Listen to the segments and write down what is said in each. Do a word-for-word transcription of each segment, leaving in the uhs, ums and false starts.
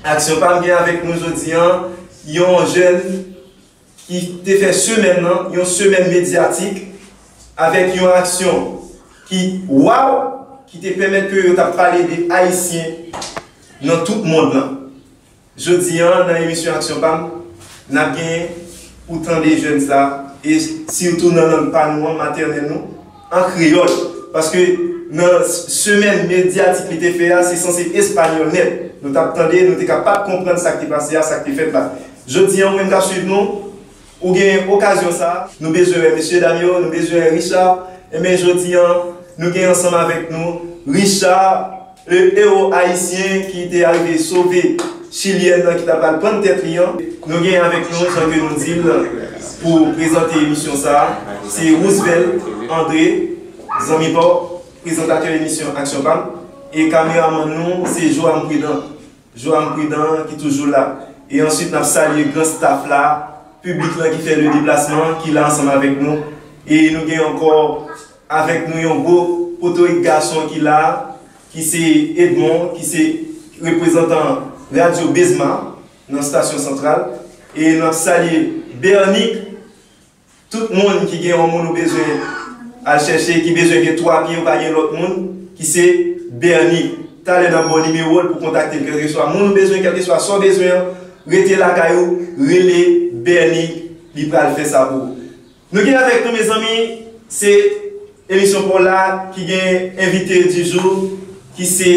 Aksyon pa m gen avèk nou jodi an, yon jèn ki te fè semèn nan, yon semèn medyatik, avèk yon aksyon ki waw, ki te pèmèt ke yo t ap pale de Ayisyen nan tout mond lan. Jodi an, nan emisyon Aksyon pa m, n ap gen pou tande jèn sa, e sitou nan lang pa nou an, matènèl nou, an kreyòl. Paske nan semèn medyatik li te fè a, se sanse espanyòl nèt. Nou t ap tande, nou te ka pa t konprann sa k te pase a, sa k te fèt la. Jodi an, ou menm k ap swiv nou, ou gen okazyon sa. Nou bezwen wè mesye dam yo, nou bezwen wè Richard. Enben, jodi an, nou gen ansanm avèk nou Richard, le héros haïtien ki te arive sove chilyèn nan ki ta pral pann tèt li an. Nou gen avèk nou, jan ke nou di l, pou prezante emisyon sa a, se Roosevelt André, zanmi pa w, prezantatè emisyon Aksyon pa m, e kameramann nou, se Joam Prudent. Joam Prudent ki toujou la. E answit, n ap salye gran staff la, piblik lan ki fè le deplasman, ki la ansanm avèk nou. E nou gen ankò avèk nou yon gwo potorik gason ki la, ki se Edmond, ki se reprezantan Radyo Bezma nan Stasyon Santral. E n ap salye Bernick, tout moun ki gen yon moun ou bezwen al chèche, ki bezwen gen twa pye, ou pa gen lòt moun, ki se Bernick. Talè n ap ba w nimewo l pou kontakte l, kèlkeswa moun ou bezwen, kèlkeswa sa w bezwen an, rete lakay ou, rele Bernick, li pral fè sa pou ou. Nou gen avèk nou, mezanmi, se emisyon pa w la ki gen envite di jou, ki se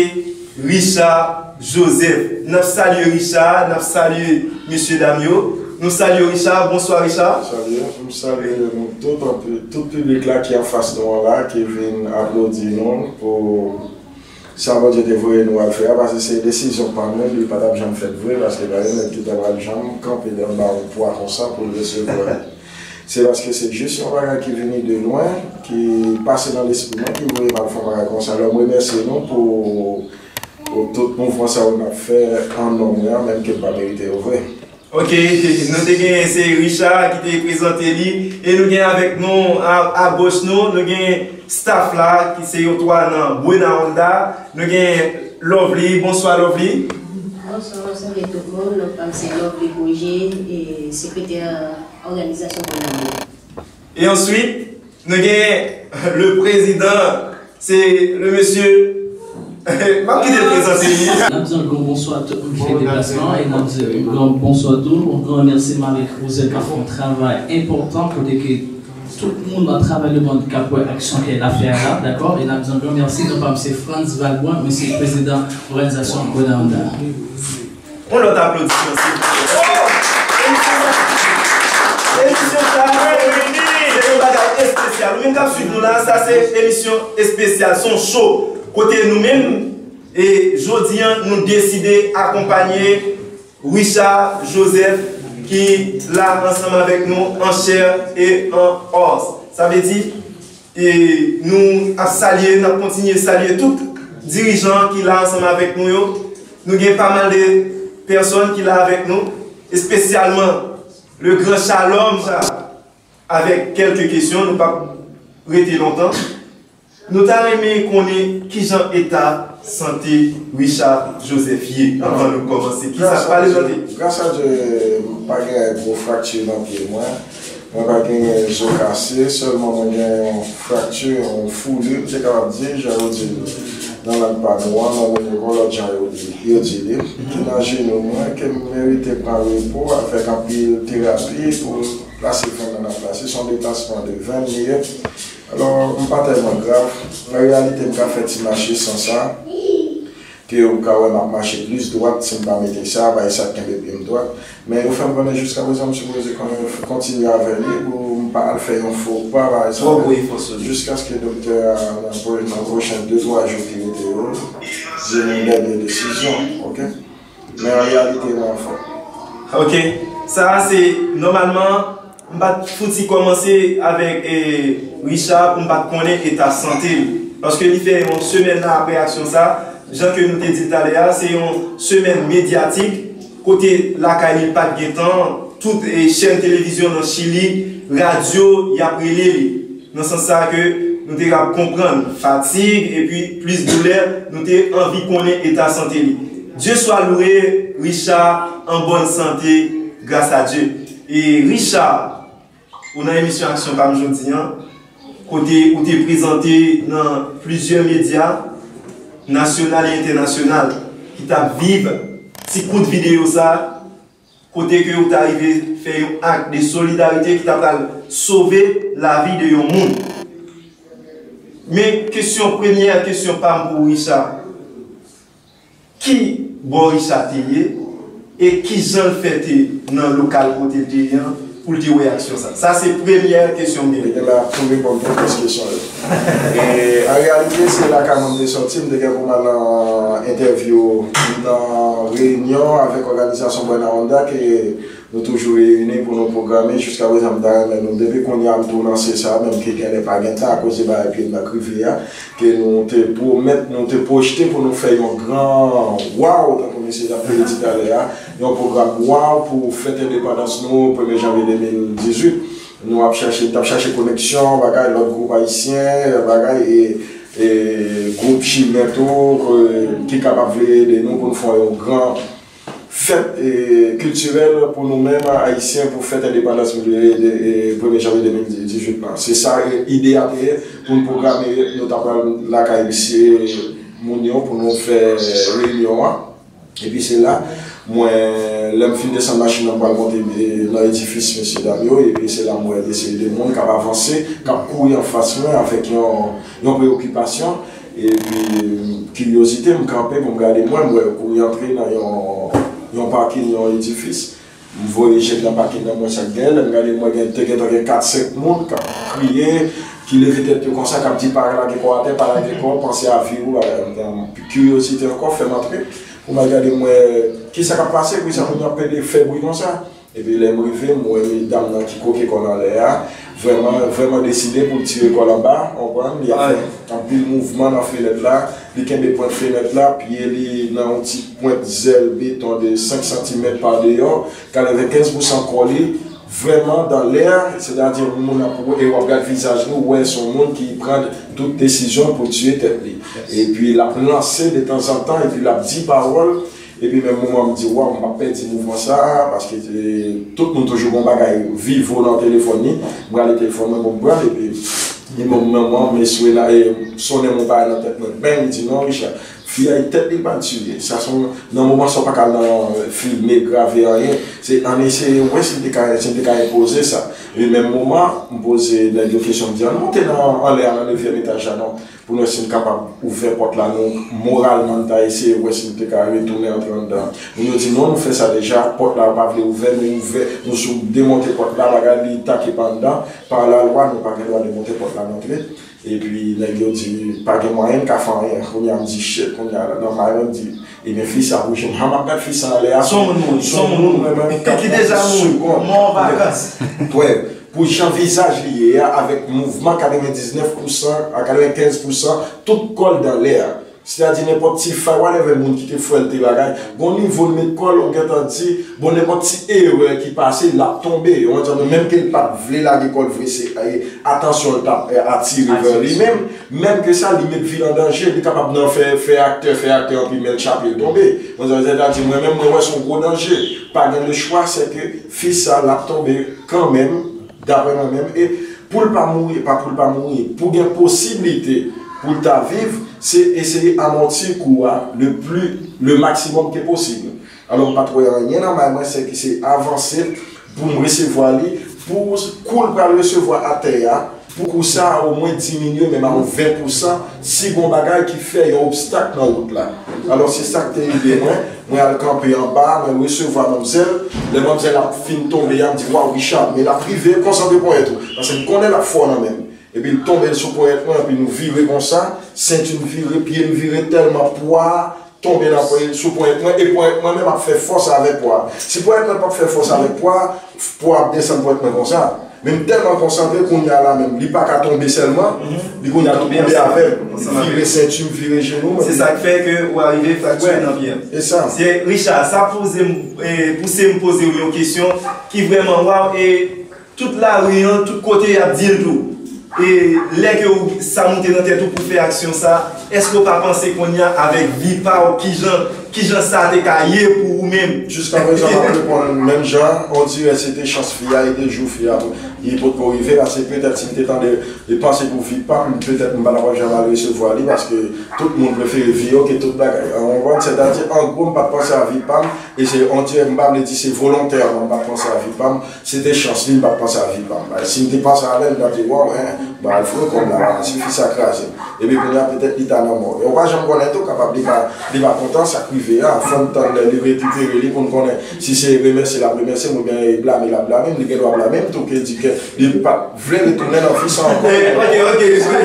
Richard Joseph. N ap salye Richard, n ap salye mesye dam yo. Nou salye w, Richard. Bonswa, Richard. Salye, m salye nou tout, anpi tout piblik la ki anfas nou an la, ki vin aplodi nou pou sa Bondye te voye nou al fè a, paske se desizyon pa nou, li pa t ap janm fèt vre, paske pa gen nèg ki ta pral janm kanpe anba yon pwa konsa pou l resevwa. Se paske se jis yon bagay ki vini de lwen, ki pase nan lespri mwen, ki voye m al fè yon bagay konsa. Alò, m remèsye nou pou, pou tout mouvman sa yo n ap fè an non mwen an, menm ke m pa merite yo vre. Ok, nou te gen, se Richard ki te prezante li, e nou gen avèk nou, a, agoch nou, nou gen staff la, ki se yo twa nan Buena Onda, nou gen Lovely, bonswa Lovely. Bonswa, m salye tout moun, non pa m se Lovely Bourget, e sekretè òganizasyon Buena Onda. E answit, nou gen le prezidan, se le mesye, m ap kite l prezante li. N ap di yon gran bonswa a tout moun ki fè deplasman an, e n ap di yon gran bonswa tou, yon gran remèsiman avèk Roosevelt k ap fè yon travay enpòtan kote ke tout moun nan travay le mond k ap wè aksyon ke l ap fè a la, dakò? E n ap di yon gran mèsi, non pa m se Frantz Valbrun, mwen se prezidan òganizasyon Buena Onda. Yon lòt aplodisman, silvouplè. Emisyon sa, emisyon sa, se, se yon bagay espesyal. Ou menm k ap swiv nou la, sa se emisyon espesyal, se yon show. Kote nou menm, e jodi an, nou deside akonpanye Richard Joseph, ki la ansanm avèk nou, an chè e an os. Sa vle di, E nou ap salye, n ap kontinye salye tout dirijan ki la ansanm avèk nou yo. Nou gen pa mal de pèsòn ki la avèk nou, espesyalman le gran Shalom, avèk kèlke kesyon, nou p ap rete lontan. Nou ta renmen konnen kijan eta sante Richard Joseph ye anvan nou kòmanse. Kisa, pale sante. Gras a Dye, m pa gen gwo frakti nan pye mwen. Mwen pa genyen zo kase, sèlman mwen gen yon frakti, yon fouli, m te kapab di, jan yo di l nan lang pa nou an, nan Dominiken, lòt jan yo di, yo di li, ki nan jenou mwen, ke m merite pran repo avèk anpil terapi pou l plase fè nan la plase. Se yon deplasman de ven minit. Alò, m pa tèlman grav. An reyalite, m ka fè ti mache san sa. Ke ou ka wè m ap mache plis dwat si m pa mete sa, bay sa k kenbe pye m dwat. Men yo fè m konnen jiskaprezan m sipoze konnen kontinye avè li pou m pa al fè yon fo pa, pa egzanp. Twò gwo efò sou li. Jiskaske doktè a, nan pwo-, nan pwochen de twa jou ki rete yo, di m yon dènye desizyon, oke? Men an reyalite, mwen anfòm. Oke. Sa a se nòmalman M pa t fouti kòmanse avèk, e, Richard pou m pa t konnen eta sante l. Paske li fè yon semèn la apre aksyon sa, jan ke nou te di l talè a, se yon semèn medyatik, kote lakay li pa t gen tan, tout, e, chèn televizyon nan Chili, radyo, y ap rele li. Nan sans sa ke nou te ka konprann fatig epi plis doulè, nou te anvi konnen eta sante li. Dieu soit loué, Richard en bonne santé, grâce à Dieu. E Richard, ou nan emisyon Aksyon Pa m jodi a, kote ou te prezante nan plizyè medya nasyonal e entènasyonal ki t ap viv ti kout videyo sa, kote ke ou ta rive fè yon ak de solidarite ki ta pral sove lavi de yon moun. Men kesyon, premyè kesyon pa m pou Richard, ki bò Richard te ye e ki jan l fè te nan lokal kote l te ye an pou l te wè aksyon sa? Sa se premyè kesyon m te gen. Gen la pou reponn pou plis kesyon yo. E an reyalite, se lakay mwen m te sòti, m te gen pou m al nan entèvyou nan reyinyon avèk òganizasyon Bwè Nawanda ke nou toujou reyini pou nou pwograme. Jiska prezan, m ta renmen nou, depi kounye a, m tou lanse sa, menm ke genlè pa gen tan akoz de bagay ke n ap rive a, ke nou te pwomèt, nou te pwojte pou nou fè yon gran waw, tankou mesye t ap pale di talè a, yon pwogram waw pou fèt endepandans nou, premye janvye de mil dizuit. Nou ap chache, t ap chache koneksyon, bagay, lòt gwoup ayisyen, bagay, e, e gwoup chilen tou, e, ki kapab vle ede nou pou n fè yon gran fèt, e, kiltirèl pou nou menm, Ayisyen, pou fèt endepandans, e, e, premye janvye de mil dizuit la. Se sa, e, ide a te ye, pou n pwograme, nou ta pral lakay misye moun yo pou nou fè reyinyon an. Epi se la, mwen, lè m fin desann machin nan, m pral monte, e, nan edifis mesye dam yo, epi se la m wè de seri de moun k ap avanse, k ap kouri anfas mwen avèk yon, yon preyokipasyon, epi kiryozite, m kanpe pou m gade mwen, m wè yo kouri antre nan yon, yon pakin, yon edifis. M voye je m nan pakin nan, mwen sa k genyen, lè m gade mwen gen, te gentan gen kat senk moun k ap kriye, ki leve tèt yo konsa, k ap di pa lage kò atè, pa lage kò, panse a vi ou, bagay. Kiryozite ankò fè m antre. Pou m al gade m wè kisa k ap pase, poukisa moun yo ap pede fè bri konsa. Epi lè m rive, m wè medam nan ki koke kò l anlè a, vrèman, vrèman deside pou l tire kò l anba, w konprann? Li ap fè anpil mouvman nan fenèt la, li kenbe pwent fenèt la, pye li nan yon ti pwent zèl beton de senk santimèt pa deyò, katrevenkenz pousan kò li, vrèman dan lè, sètadi yon moun ap, e w ap gad vizaj li, w wè se yon moun ki pran tout desizyon pou tiye tèt li. Epi l ap lanse detanzantan, epi l ap di pawòl, epi menm moman m di, waw, m p ap pèdi mouvman sa, paske, e, tout moun toujou gen yon bagay vivo nan telefòn li, m gade telefòn mwen, bon, m pran, epi li menm moman, mesye la, e, sonnen m yon bagay nan tèt mwen, bang, li di, non, Richard, fi a, tèt li pa l tiye. Sa se yon, nan moman sa, w pa ka al nan, e, filme, grave, anyen. Se, ann eseye wè si m te ka, si m te ka enpoze sa. E menm moman, m poze nèg yo kesyon, m di, ann monte nan, anlè a, nan nevyèm etaj la, non, pou n wè si n kapab ouvè pòt la, nou, moralman, n ta eseye wè si n te ka retounen antre anndan. Moun yo di, non, nou fè sa deja, pòt la pa vle ouvè, nou ouvè, nou sou demonte pòt la, bagay li take pa anndan, pa lalwa, nou pa gen dwa demonte pòt la, n antre. Epi nèg yo di, pa gen mwayen n ka fè anyen. Kounye a m di, shit, kounye a, nan may mwen, m di, ebyen, fi sa pou jwenn. Jan m ap gad fi sa anlè a, se yon moun mouri, se yon moun mouri, ki deja mouri, mò an vakans. Wè, pou jan vizaj li ye a, avèk mouvman katrevendiznèf pousan a katrevenkenz pousan, tout kò l dan lè a. Sètadi nenpòt ti fay, whatever, moun ki te fè l te bagay, gon nivo l met kò l, ou gentan di, bon, nenpòt ti erè ki pase, l ap tonbe. Ou konprann, menm ke l pa t vle lage kò l vre, se, e, atansyon l t ap, e, atire vè li menm. Menm ke sa, li met vi l an danje, li kapab nan fè, fè aktè, fè aktè, anpi men l chape, l tonbe. Ou konprann, sètadi, mwen menm, mwen wè se yon gwo danje. Pa gen lechwa, sèke fi sa, l ap tonbe kanmenm, daprè mwen menm. E pou l pa mouri, e pa pou l pa mouri, pou gen posiblite pou l ta viv, se eseye amòti kou a le pli, le maksimòm ke posib. Alò, m pa t wè anyen nan may mwen, sèke se avanse pou m resevwa li, pou kou l pral resevwa atè a, pou kou sa a omwen diminye menm a yon ven pousan, si gon bagay ki fè yon obstak nan wout la. Alò, se sa k te rive mwen. Mwen al kanpe anba, mwen resevwa manmzèl. Lè manmzèl ap fin tonbe a, m di, waw, Richard, men l ap rive, konsantre ponyèt ou. Paske m konnen l ap fò nan men m. Epi l tonbe sou ponyèt mwen, epi nou vire konsa, senti m vire, pye m vire, tèlman pwa a tonbe nan ponyèt, sou ponyèt mwen, e ponyèt mwen menm ap fè fòs avèk pwa a. Si ponyèt mwen pa t fè fòs avèk pwa a, pwa a ap desann ponyèt mwen konsa. Men m tèlman konsantre, kounye a la menm, li pa ka tonbe sèlman, li kounye a tonbe avè m. Vire senti m, vire jenou m. Se sa k fè ke ou arive fraktire nan pye a. E sa. Se Richard, sa poze m, e, pouse m poze w yon kesyon ki vrèman waw, e tout lari an, tout kote y ap di l tou. E lè ke w, sa moute nan tèt ou pou fè aksyon sa, èske w pa panse kounye a avèk vi pa w, kijan, Kijan sa te ka ye pou ou menm? Jiskaprezan, m ap reponn menm jan, on dirè se te chans fi a, e te jou fi a, li potko rive, paske petèt si m te tande, li panse pou vi pa m, petèt m pa t ap janm al resevwa li, paske tout moun prefere vi yo ke tout bagay. Ou konprann? Sètadi, an gwo, m pa t panse a vi pa m, e se, on dirè, m pa vle di se volontèman m pa t panse a vi pa m, se te chans li, m pa t panse a vi pa m. Si m te panse avè l, m t ap di, waw, en, bagay fre kòm la, si fi sa kraze m. Epi kounye a, petèt li ta nan mò. E ou pa janm konnen tou, kapab li pa, li pa kontan sa k rive a. Fò n tann lè li rekipere li pou n konnen si se remèsye l ap remèsye m oubyen e blame l ap blame m. Li gen dwa blame m tou, ke di ke li pa t vle retounen nan vi sa ankò. Eh, ok, ok, wi,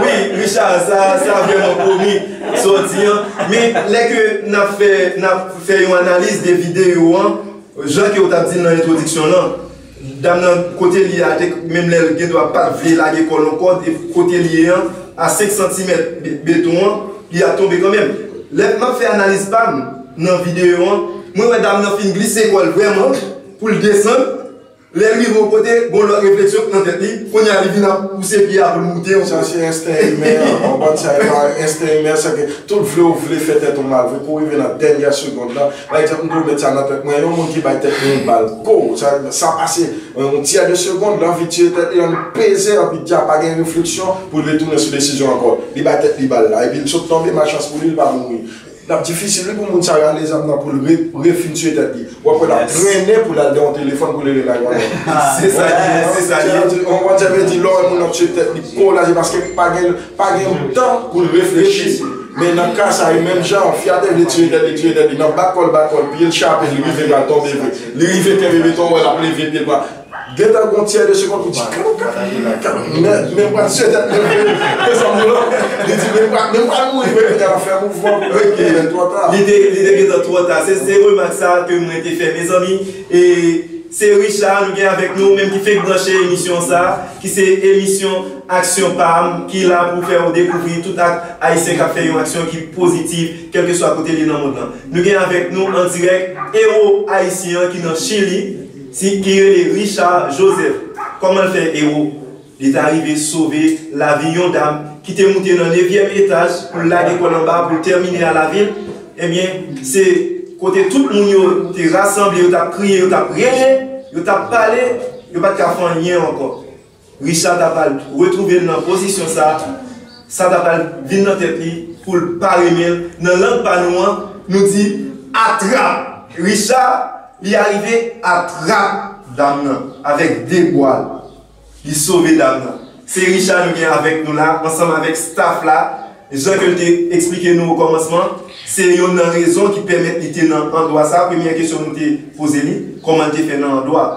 wi, Richard, sa, sa vrèman komik, sa w di an. Men, lè ke n ap fè, n ap fè yon analiz de videyo an, jan ke w t ap di l nan entwodiksyon lan, dam nan, kote li ye a, te, menm lè l gen dwa pa t vle lage kò l nan kòd, e kote li ye an, a senk santimèt be- beton an, li ap tonbe kanmenm. Lè m ap fè analiz pa m nan videyo an, mwen wè dam nan fin glise kò l vrèman pou l desann. Lè l rive yon kote, gen yon lòt refleksyon k nan tèt li, kounye a li vin ap pouse pye a pou l moute yon Sa se ensten imen an, w konprann sa, e pa ensten imen, se ke tout vle ou vle fè tèt ou mal vre, pou w rive nan dènyè segonn nan. Pa egzanp, m toujou met sa nan tèt mwen, yon moun ki bay tèt li yon bal, ko, sa, sa pase yon tyè de segonn, l anvi tiye tèt li, l anvi peze, anpi dja pa gen refleksyon pou l retounen sou desizyon ankò. Li bay tèt li bal la, epi l sot tonbe, malchans pou li, li pa mouri. L ap difisil wi pou moun sa yo ale zam nan pou l re, refin tiye tèt li. W ap wè l ap trennen pou l al gen yon telefòn pou l rele nine one one. Se sa li ye, se sa li ye. Ou konprann sa vle di, lè w wè moun nan tiye tèt li, ko la, se paske pa gen, pa gen tan pou l reflechi. Men nan ka sa, e menm jan, fi a te vle tiye tèt li, tiye tèt li, nan bat kò l, bat kò l, pye l chape, li rive pral tonbe vre. Li rive kenbe beton, w wè l ap leve pye l pral. Gentan gon tyè de segonn pou di, kalou, kalou, men, men pral sou tèt mwen vre, mezanmi, non. Li di, men pral, men pral mouri vre, kounye a l ap fè mouvman pou l leve, men twò ta. Li te, li te gentan twò ta. Se, se remak sa ke mwen te fè, mezanmi. E se Richard, nou gen avèk nou, menm ki fenk branche emisyon sa, ki se emisyon Aksyon Pam, ki la pou fè w dekouvri tout ak Ayisyen k ap fè yon aksyon ki pozitif, kèlkeswa kote l ye nan mond lan. Nou gen avèk nou an dirèk, ewo ayisyen an ki nan Chili, si, ki rele Richard Joseph. Kòman l fè ewo? Li ta rive sove lavi yon dam ki te moute nan nevyèm etaj pou l lage kò l anba pou l tèmine a lavi l. Ebyen, se kote tout moun yo te rasanble, yo t ap kriye, yo t ap rele, yo t ap pale, yo pa t ka fè anyen ankò. Richard ta pral retwouve l nan pozisyon sa, sa ta pral vin nan tèt li pou l pa renmen l. Nan lang pa nou an, nou di, atrap! Richard, li arive atrap dam nan avèk de bwa l. Li sove dam nan. Se Richard nou gen avèk nou la, ansanm avèk staff la. Jan ke l te eksplike nou okòmansman, se yonn nan rezon ki pèmèt li te nan andwa sa. Premyè kesyon nou te poze li, kòman l te fè nan andwa?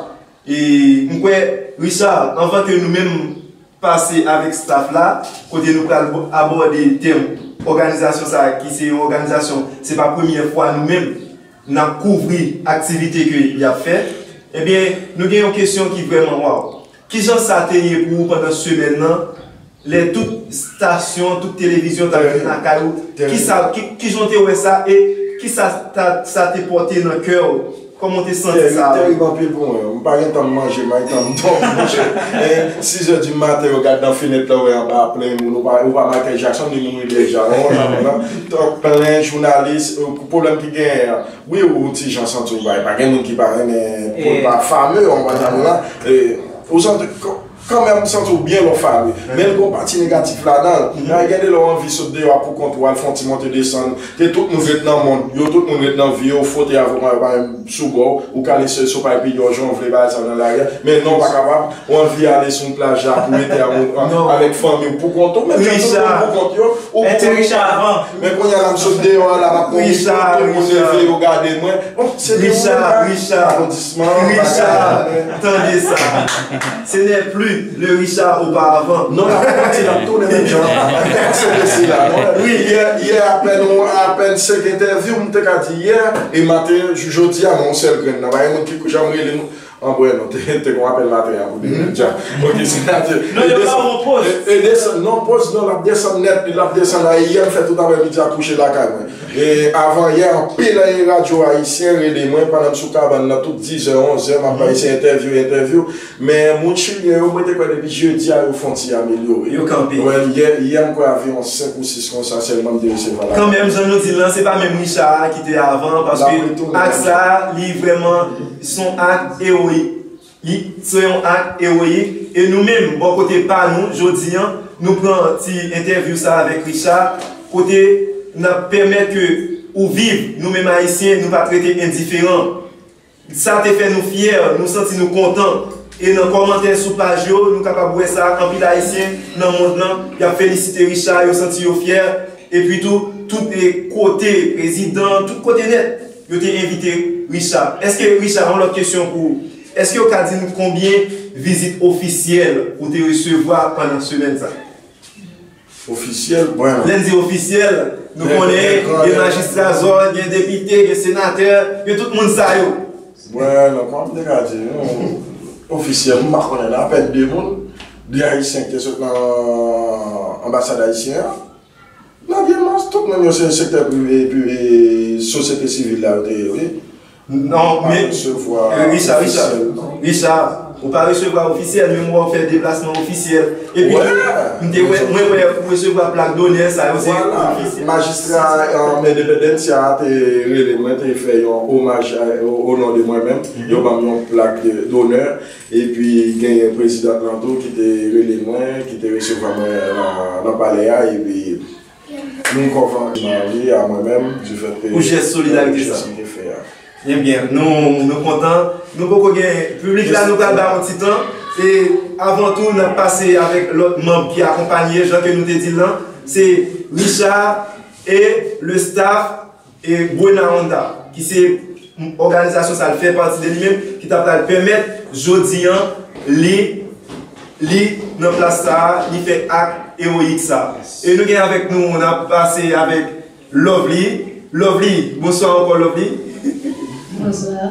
E m kwè, Richard, anvan ke nou menm pase avèk staff la, kote nou pral abòde tèm òganizasyon sa a, ki se yon òganizasyon, se pa premyè fwa nou menm n ap kouvri aktivite ke y ap fè, ebyen, nou gen yon kesyon ki vrèman waw. Kijan sa te ye pou ou pandan semèn nan, lè tout estasyon, tout televizyon t ap vin lakay ou? Kisa, ki, kijan w te wè sa e kisa ta, sa te pòte nan kè w? Kòman w te santi sa? Terib, terib anpil pou mwen. M pa gen tan m manje, m pa gen tan m dòmi, monchè. E, sis è di maten, yo gade nan fenèt la, w wè anba a plen moun, ou pa, ou pa Michael Jackson, li mouri deja, non, non, non. Tank plen jounalis, e, pwoblèm ki genyen an. Wi, ou ti jan santi w bay. Pa gen moun ki pa renmen pou l pa fame, ou konprann sa m di w la. E, ou santi, kanmenm, ou santi w byen lè w fame. Men l gen yon pati negatif ladan l. Nan gen de lè w anvi sot deyò a pou kont ou, al fè yon ti monte desann, ke tout moun ret nan mond yo, tout moun ret nan vi yo, fwote avè w, yo pa menm sou bò w, ou ka lese sou pay pi dò jan w vle, bagay sa yo nan lari a. Men non, w pa kapab. Ou anvi ale sou yon plaj la pou rete avèk fanmi w pou kont ou, menm jan tout moun pou kont yo, ou pou kont ou. Men kounye a la, m sot deyò a la, m ap pran yon foto pou leve yo gade mwen. Bon, se te yon bagay, aplodisman, bagay. Richard, tande sa. Ce n'est plus le Richard auparavant. Non, l ap pati, l ap tounen menm jan. Se de sila, non. Yè, yè, apèn, apèn senk entèvyou, m te ka di yè, e maten, jodi a, non, yon sèl grenn nan. Pa gen moun ki janm rele nou. Anbwè non, te te gon apèl maten an pou demen dja. Ok, se sa te. Non, yo ba w yon poz. E desann, non, poz non, l ap desann nèt, li l ap desann la, e yè m fè tout aprèmidi a kouche lakay mwen. E avan yè, anpil radyo ayisyen rele mwen pandan m sou kabann nan, tout diz è, onz è, m ap bay se entèvyou, entèvyou. Men moun chilyen yo, mwen te kwè depi jedi a, yo fè yon ti amelyore. Yo kanpe. Wè, yè, yè m kwè avyon senk ou sis konsa sèlman m te resevwa la. Kanmenm, jan nou di l lan, se pa menm Richard a ki te avan, paske ak sa, li vrèman se yon ak ewoyik. Li se yon ak ewoyik. E nou menm, bò kote pa nou, jodi an, nou pran ti entèvyou sa avèk Richard, kote n ap pèmèt ke ou viv, nou menm Ayisyen, nou pa t rete endiferan. Sa te fè nou fyè, nou santi nou kontan. E nan kòmantè sou paj yo, nou kapab wè sa, anpil Ayisyen nan mond lan, y ap felisite Richard, yo santi yo fyè. Epi tou, tout e kote, prezidan, tout kote nèt, yo te envite Richard. Èske, Richard, yon lòt kesyon pou ou. Èske w ka di nou konbyen vizit ofisyèl ou te resevwa pandan semèn sa? Ofisyèl, bon. Lè n di ofisyèl, nou konnen gen majistra zòn, gen depite, gen senatè, gen tout moun sa yo. Bon, non, kòman m te ka di nou, ofisyèl, m pa konnen nan apèn de moun, de Ayisyen ki te sot nan anbasad ayisyen an. Nan Vilmòs, tout moun yo se sektè prive, epi sosyete sivil la yo te ye, wi. Non, men, Richard, Richard, Richard, ou pa resevwa ofisyèl, men m wè w fè deplasman ofisyèl. Epi, m te wè, mwen wè ou resevwa plak donè, sa yo se ofisyèl. Majistra, um, Independence a te rele mwen, te fè yon omaj a, o, o non de mwen menm. Yo ban m yon plak de, donè. Epi, genyen prezidan lan tou ki te rele mwen, ki te resevwa mwen nan, nan palè a. Epi, nou konvan mari a mwen menm, difèt ke pou jès solidarite sa. Jès m te fè a. Ebyen, nou, nou kontan. Nou poko gen piblik la, nou pral ba yon ti tan. E avan tou, n ap pase avèk lòt manm ki akonpanye, jan ke nou te di l lan. Se Richard e le staff e Buena Onda, ki se òganizasyon sa l fè pati de li menm, ki ta pral pèmèt jodi an li, li nan plas sa a, li fè ak ewoyik sa a. E nou gen avèk nou, n ap pase avèk Lovely. Lovely, bonswa ankò Lovely. Bonswa.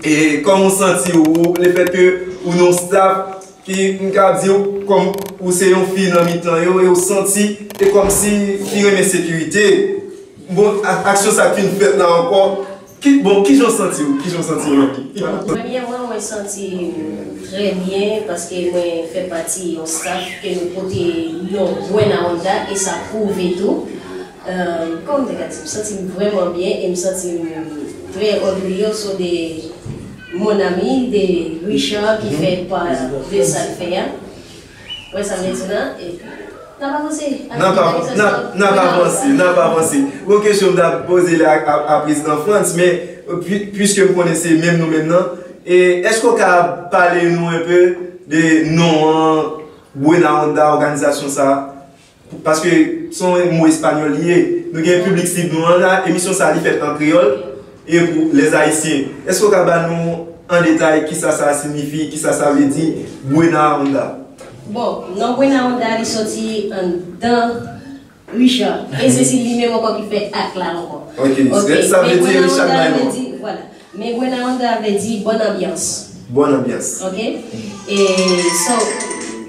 E kòman w santi w, lefèt ke ou nan staff ki, m ka di w, kòm ou se yon fi nan mitan yo, e w santi, e kòmsi ki renmen sekirite. Bon, a- aksyon sa k fin fèt la ankò, ki, bon, kijan w santi w? Kijan w santi w, Lovely? Premyèman, mwen santi m trè byen paske mwen fè pati yon staff ke nou pote non Buena Onda e sa pwouve tou. Euh, kòman m te ka di, m santi m vrèman byen e m santi m trè orgilye so de mon ami, de Richard ki fè pa de sa l fè a. Wè sa m vle di la? E n ap avanse. N ap avan- n ap- n ap avanse, n ap avanse. Yon kesyon m ta poze la a, a, a prezidan Frantz, men pi- piske m konnen se menm nou menm nan, e èske w ka pale nou enpe de non an, Buena Onda, òganizasyon sa a? Paske se yon mo espanyòl li ye. Nou gen piblik sib nou an la, emisyon sa a li fèt an kreyòl e pou lèzayisyen. Èske w ka ba nou an detay kisa sa siyifi, kisa sa vle di, Buena Onda? Bon, non Buena Onda li soti anndan Richard. E se si li menm ankò ki fè ak la ankò. Ok, sa vle di Richard Mayon. Vwala. Men Buena Onda vle di bòn anbyans. Bòn anbyans. Ok? E, so,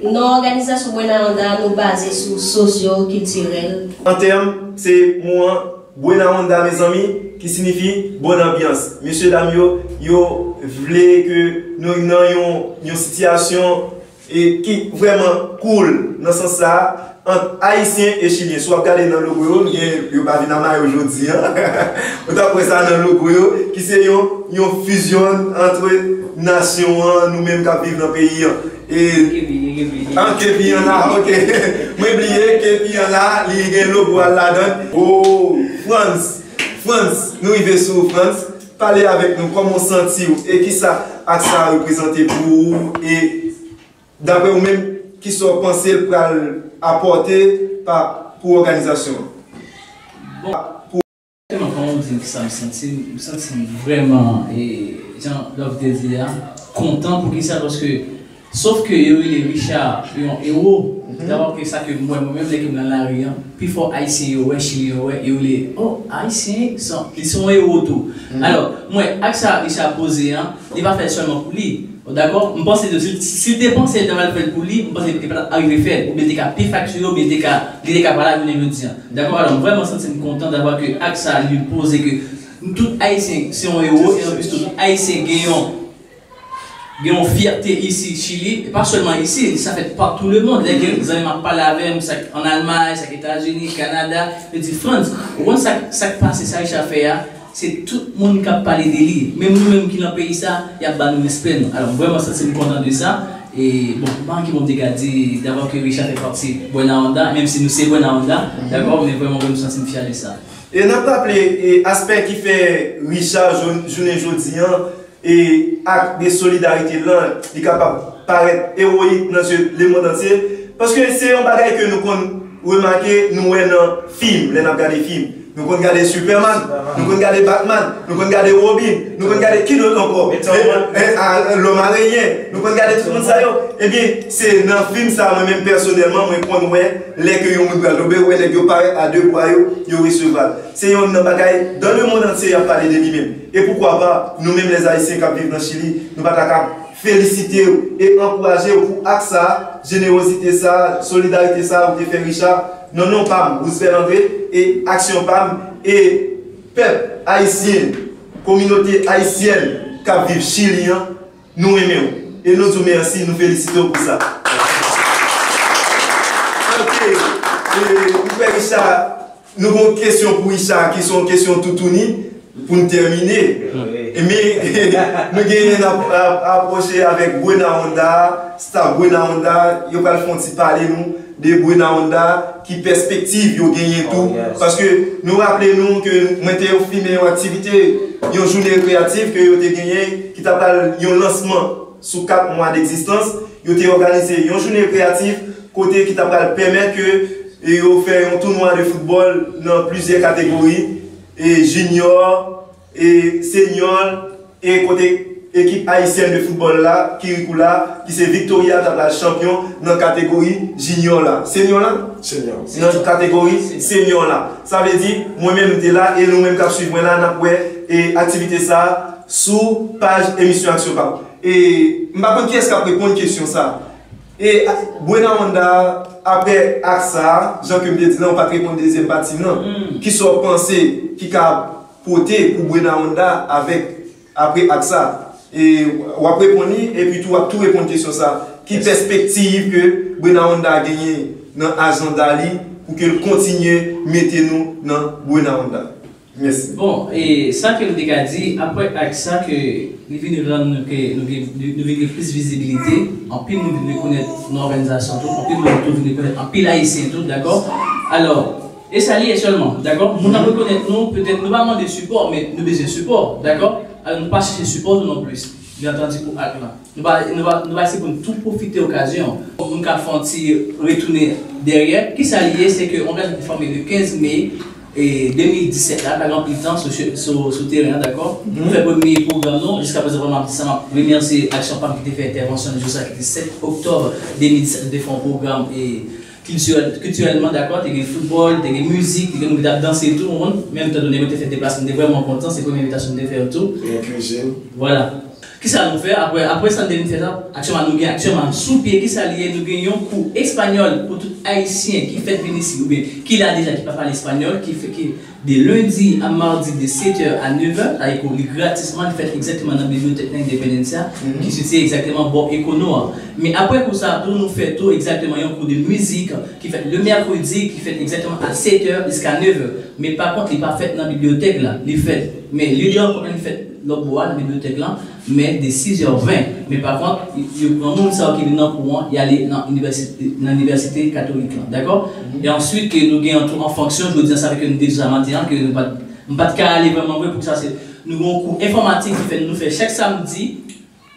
nan òganizasyon Buena Onda, nou baze sou sosyo kiltirèl. An tèm, se mo an, Buena Onda, mezanmi, ki siyifi bòn anbyans. Mesye dam yo, yo vle ke nou nan yon, yon sitiyasyon e ki vrèman cool nan sans sa a, ant Ayisyen e Chilyen. Si w ap gade nan logo yo, nou gen, yo pa vin an mayo jodi an. Ou t ap wè sa nan logo yo, ki se yon, yon fizyon ant nasyon an, nou menm k ap viv nan peyi an. E, an kepi an la, ok. Mwen bliye, kepi an la, li gen logo a l ladan l. Oh, Frantz, Frantz, nou rive sou ou, Frantz. Pale avèk nou, kòman w santi w e kisa ak sa reprezante pou ou e daprè ou menm, kisa w panse l pral apòte pa, pou òganizasyon an? Bon, pou Kòman w di m kisa m santi m? M santi m vrèman, e, jan Love te di a, kontan. Poukisa? Paske, sof ke yo rele Richard yon ewo. Dabò ke sa ke m wè mwen menm lè ke m nan lari an, pifò Ayisyen yo wè, Chilyen yo wè, yo rele, oh, Ayisyen, se, li se yon ewo tou. Alò, m wè, ak sa Richard poze an, li pa fèt sèlman pou li. Dakò? M panse ke si, si l te panse l ta pral fè l pou li, m panse ke li pa t ap rive fè l, oubyen li te ka pi fè l sou yo, oubyen li te ka, li te ka pa la jounen jodi a. Dakò? Alò, m vrèman santi m kontan davwa ke ak sa li poze ke nou tout Ayisyen se yon ewo, e anplis tou, tout Ayisyen gen yon, gen yon fyète isi Chili, e pa sèlman isi, sa fèt patou lemonn. Lè gen zanmi m ap pale avè m, sa k ann Almay, sa k Etazini, Kanada, yo di, Frantz, ou konn sa, sa k pase, sa Richard fè a? Se tout moun k ap pale de li. Menm nou menm ki nan peyi sa, y ap ba nou respè nou. Alò, m vrèman santi m kontan de sa. E, bon, m pa gen anpil mo m te ka di, dabò ke Richard fè pati Buena Onda, menm si nou se Buena Onda, dakò, men vrèman, vrèman, m santi m fyè de sa. E n ap raple, e, aspè ki fè Richard jou-, jounen jodi an, e, ak de solidarite lan, li kapab parèt ewoyik nan zye lemonn antye, paske se yon bagay ke nou konn remake, nou wè nan fim, lè n ap gade fim. Nou konn gade Superman, nou konn gade Batman, nou konn gade Robin, nou konn gade ki lòt ankò? Meteor Man. E, e, a, Lòm Arenyen, nou konn gade tout moun sa yo. Ebyen, se nan fim sa, mwen menm pèsonèlman, mwen konn wè lè ke yon moun pral tonbe, ou wè nèg yo parèt a de bra yo, yo resevwa l. Se yonn nan bagay, dans le monde entier, y ap pale de li menm. E poukwa pa, nou menm lèzayisyen k ap viv nan Chili, nou pa ta ka felisite w e ankouraje w pou ak sa, jenerozite sa, solidarite sa ou te fè Richard, nan non pa m, Roosevelt André, e aksyon pa m, e pèp ayisyen, kominote ayisyèn k ap viv Chili an, nou renmen w. E nou di w mèsi, nou felisite w pou sa. Ok, e, m kwè Richard, nou gen yon kesyon pou Richard, ki se yon kesyon toutouni, pou n tèmine. E men, nou genyen ap, ap, apwoche avèk Buena Onda, staff Buena Onda, yo pral fè yon ti pale nou de Buena Onda, ki pèspektiv yo genyen tou. Paske nou raple nou ke mwen te filme yon aktivite, yon jounen rekreyatif ke yo te genyen, ki ta pral yon lansman sou kat mwa degzistans. Yo te òganize yon jounen rekreyatif kote ki ta pral pèmèt ke, e, yo fè yon tounwa de foutbòl nan plizyè kategori, e, jinyò, e, senyò, e kote ekip ayisyèn de foutbòl la, Kirikula, ki se Victoria, ta pral chanpyon nan kategori jinyò la. Senyò la? Senyò. Nan kategori senyò la. Sa vle di, mwen menm m te la, e nou menm k ap swiv mwen la, n ap wè, e, aktivite sa a sou paj emisyon Aksyon Pam. E m pa konn kiyès k ap reponn kesyon sa a. E Buena Onda, apre ak sa, jan ke m te di la, ou pa t reponn dezyèm pati nan. Kisa w panse ki ka pote pou Buena Onda avèk, apre ak sa? E w ap reponn li, epi tou w ap tou reponn kesyon sa. Ki pèspektiv ke Buena Onda genyen nan ajanda li pou ke l kontinye mete nou nan Buena Onda? Mèsi. Bon, e sa ke m te ka di, apre ak sa ke li vin rann nou ke nou gen, nou vin gen plis vizibilite, anpil moun vin rekonèt nan òganizasyon tou, anpil moun tou vin rekonèt, anpil Ayisyen tou, dakò? Alò, e sa li ye sèlman, dakò? Moun ap rekonèt nou, petèt nou pa mande sipò, men nou bezwen sipò, dakò? Alò, nou pa chèche sipò tou non plis, byen antandi pou ak lan. Nou pa, nou pa, nou pa eseye pou n tou pwofite okazyon. Pou n ka fè yon ti retounen dèyè. Kisa li ye? Se ke yon òganizasyon ki fòme le kenz me, e, de mil disèt la, pa gen anpil tan sou, sou, sou teren an, dakò? Nou fè premye pwogram nou, jiskaprezan vrèman m ap di sa, m ap remèsye Aksyon Pam ki te fè entèvansyon l jou sa ki te sèt oktòb de mil disèt, nou te fè yon pwogram, e, kiltirèl, kiltirèlman, dakò, te gen foutbòl, te gen mizik, te gen moun ki t ap danse tou, ou konprann? Menm tan donnen, mwen te fè deplasman, m te vrèman kontan, se premye envitasyon m te fè yo tou. Te gen kuizin. Vwala. Kisa nou fè apre, apre sa n te fin fè sa? Aktyèlman, nou gen aktyèlman sou pye, kisa li ye? Nou gen yon kou espanyòl pou tout Ayisyen ki fèk vin isi, oubyen ki la deja, ki pa pale espanyòl, ki fè, ki de lendi a madi de sèt è a nèf è, sa vle di kou li gratisman, li fèt egzakteman nan bibliyotèk nan Independencia, ki sitiye egzakteman bò Ekono a. Men apre kou sa a tou, nou fè tou egzakteman yon kou de mizik ki fèt le mèkredi, ki fèt egzakteman a sèt è jiska nèf è. Men pa kont, li pa fèt nan bibliyotèk la, li fèt, men li, li ankò li fèt lòt bò a, nan bibliyotèk la, men de sis è ven. Men pa kont, yo pran moun sa yo ki vin nan kou an, y ale nan inivèsite, nan inivèsite katolik lan, dakò? E answit, ke nou gen an tou an fonksyon, jodi a, sa vle ke nou deja madi an, ke nou pa t, m pa t ka ale vrèman vre pou sa, se, nou gen yon kou enfòmatik ki fèt, nou fè chak samdi,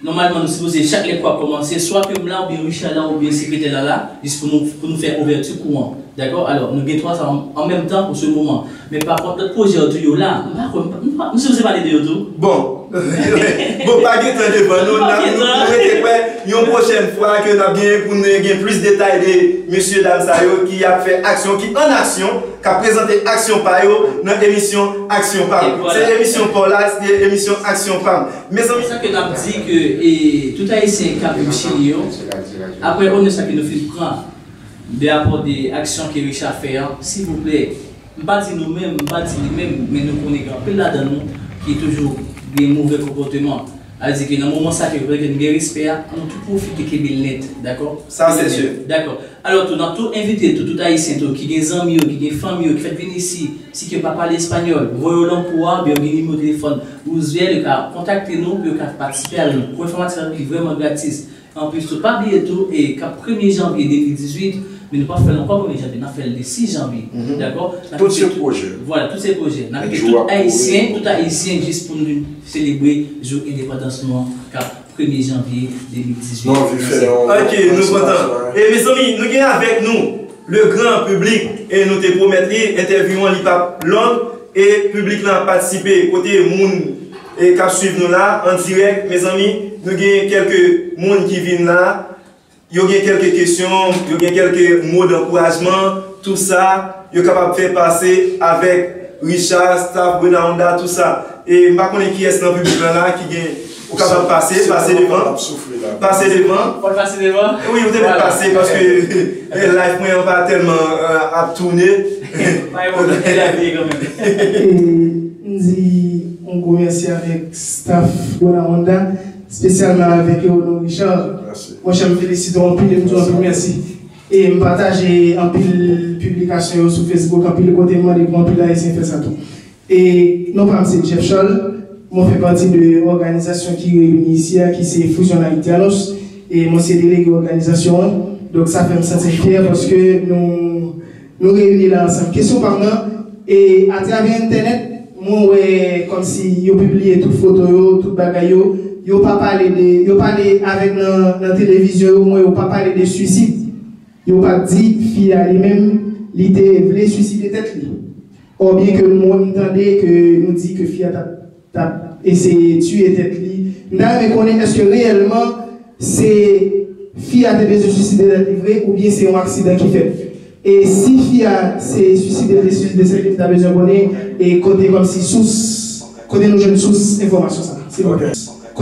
nòmalman, nou sipoze chak lè kou a kòmanse, swa ke m la, oubyen Richard la, oubyen sekretè la la, jis pou nou, pou nou fè ouvèti kou an. Dakò? Alò, nou gen twa sa an, an menm tan pou se moman. Men pa kont lòt pwojè yo tou yo la, m pa kwè, m pa, m sipoze pale de yo tou. Bon, bon, pa gen tan devan nou, n ap, nou, nou rete kwè yon pwochèn fwa ke n ap genyen pou nou gen plis detay de mesye dam sa yo ki ap fè aksyon, ki an aksyon, k ap prezante aksyon pa yo nan emisyon Aksyon Pam. Se emisyon pa w la, se emisyon Aksyon Pam. Mezanmi, sa ke n ap di ke, e, tout Ayisyen k ap viv Chili yo, apre onè sa ke nou fin pran, de apò de aksyon ke Richard fè an, silvouplè, m pa di nou menm, m pa di li menm, men nou konnen gen anpil ladan nou ki toujou gen movè konpòteman. Sa vle di ke nan moman sa ke fòk nou gen respè a, nou tou pwofite kenbe l nèt, dakò? Sa se sir. Dakò. Alò tou, n ap tou envite tou, tout Ayisyen tou, ki gen zanmi yo, ki gen fanmi yo, ki fèk vin isi, si ke yo pa pale espanyòl, voye yo nan kou a, oubyen yo gen nimewo telefòn Roosevelt, yo ka kontakte nou, pou yo ka patisipe a yon kou enfòmatif ki vrèman gratis. Anplis tou, pa bliye tou, e k ap premye janvye de mil dizuit, men nou p ap fè l ankò premye janvye, n ap fè l de sis janvye. Dakò? Tout se pwojè. Vwala, tout se pwojè. N ap envite tout Ayisyen, tout Ayisyen jis pou nou vin selebre jou endepandans nou an, k ap premye janvye de mil dizuit. Ok, nou kontan. E mezanmi, nou gen avèk nou le gran piblik, e nou te pwomèt li, entèvyou an li p ap long, e piblik lan ap patisipe, kote moun, e k ap swiv nou la, an dirèk, mezanmi, nou gen kèlke moun ki vin la, yo gen kèlke kesyon, yo gen kèlke mo dankourajman, tou sa, yo kapab fè pase avèk Richard, staff, Buena Onda, tou sa. E m pa konnen kiyès nan piblik lan la ki gen, ou kapab pase, pase devan, pase devan. Fò l pase devan? Wi, ou te mèt pase, paske, e, live mwen an pa tèlman, e, ap tounen. Pa gen pwoblèm, e live li ye kanmenm. E m di yon gwo mèsi avèk staff Buena Onda, espesyalman avèk Eono Richard. Monchè, m felisite w anpil e m di w anpil mèsi. E m pataje anpil piblikasyon yo sou Facebook, anpil kote m mande pou anpil Ayisyen fè sa tou. E non pa m se Jeff Charles, mwen fè pati de òganizasyon ki reyini isi a, ki se Fusion Haitianos, e mwen se delege òganizasyon an. Donk sa fè m santi m fyè paske nou, nou reyini la ansanm. Kesyon pa m nan, e atravè entènèt, mwen wè kòmsi yo pibliye tout foto yo, tout bagay yo, yo pa pale de, yo pale avèk nan, nan televizyon yo, mwen yo pa pale de swisid. Yo pa di fi a li menm, li te vle swiside tèt li. Ò byen ke nou, m tande ke nou di ke fi a t ap, t ap eseye tiye tèt li. M ta renmen konnen èske reyèlman se fi a te bezwen swiside tèt li vre oubyen se yon aksidan ki fèt. E si fi a se swiside, te swiside tèt li, m ta bezwen konnen e kote kòmsi sous, kote nou jwenn sous enfòmasyon sa. Se bon.